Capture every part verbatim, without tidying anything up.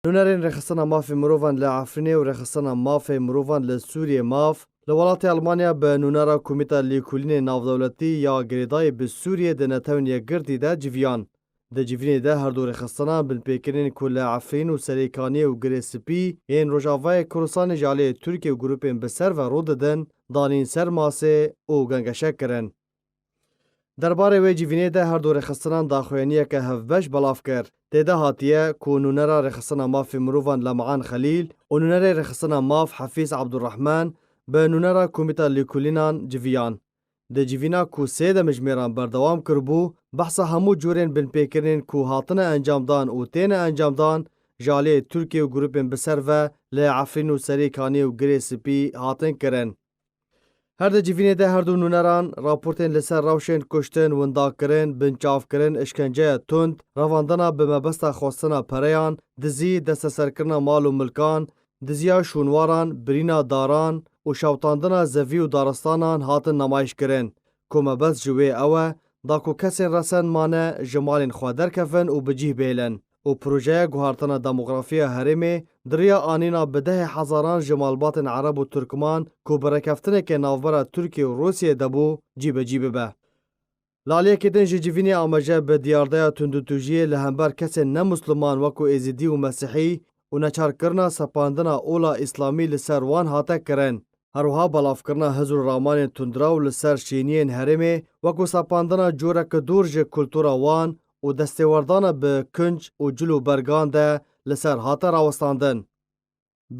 Nûnerên rêxistina mafê mirovan li Efrînê û rêxistina mafê mirovan li Sûriyê, maf, li welatê Elmanya bi nûnera Komîta Lêkolînê Navdewletî ya girêdayî bi Sûriyê di Netewên Yekgirtî de civiyan. Di civînê de her du rêxistinan binpêkirinên ku li Efrîn û Serêkaniyê û Girê Spî yên Rojavayê Kurdistanê ji aliyê Tirkiye û grûpên bi ser ve rû didin, danîn ser masê û gengeşe kirin. Derbarê wê civînê de her du rêxistinan daxuyaniyeke hevbeş belav kir. Tê de hatiye ku nûnera rêxistina mafê mirovan Lem'an Xelîl û nûnerê rêxistina maf Hefîz Abdurrahman bi nûnera Komîta Lêkolînan civiyan. Di civîna ku sê demjimêran berdewam kiribû, behsa hemû cûrên binpêkirinên ku hatine encamdan û têne encamdan ji aliyê Tirkiye û grûpên bi ser ve li Efrîn û Serêkaniyê û Girê Spî hatin kirin. Her di civînê de her du nûneran raportên li ser rewşên kuştin, windakirin, binçavkirin, işkenceya tund, revandina bi mebesta xwestina pereyan, dizî, desteserkirina mal û milkan, diziya şûnwaran, birîna daran û şewitandina zevî û daristanan hatin namayîş kirin, ku mebest ji wê ew e, da ku kesên resend mane ji malên xwe derkevin û bi cih bihêlin û projeya guhartina demografiya herêmê di riya anîna bi dehê hezaran ji malbatên Ereb û Tirkman ku bi rêkeftinekê navbera Tirkiye û Rûsiyê de bû, cîbecî bibe. Li aliyekî din ji civînê amaje bi diyardeya tundûtûjiyê li hember kesên ne Misliman wekû Êzidî û Mesihî û neçarkirina sepandina ola Îslamî li ser wan hate kirin. Her wiha belavkirina hizr û ramanên tundrew li ser şêniyên herêmê, wekû sepandina coreke dûr ji kultura wan û destêwerdana bi kunc û cil û bergan de li ser hate rawestandin.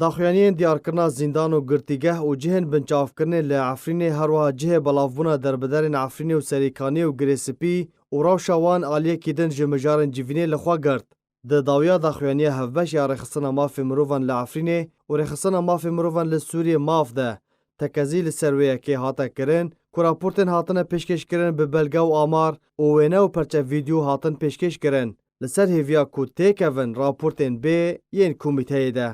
Daxuyaniyên diyarkirina zîndan û girtîgeh û cihên binçavkirinê li Efrînê, her wiha cihê belavbûna derbiderên Efrînê û Serêkaniyê û Girê Spî û rewşa wan aliyekî din ji mijarên civînê li xwe girt. Di dawiya daxuyaniya hevbeş ya Rêxistina Mafê Mirovan li Efrînê û Rêxistina Mafê Mirovan li Sûriyê, maf, de, tekezî li ser wê yekê hate kirin ku raportên hatine pêşkêşkirin bi belge û amar û wêne û perçe vîdyo hatin pêşkêşkirin, li ser hêviya ku têkevin raportên bê yên komîteyê de.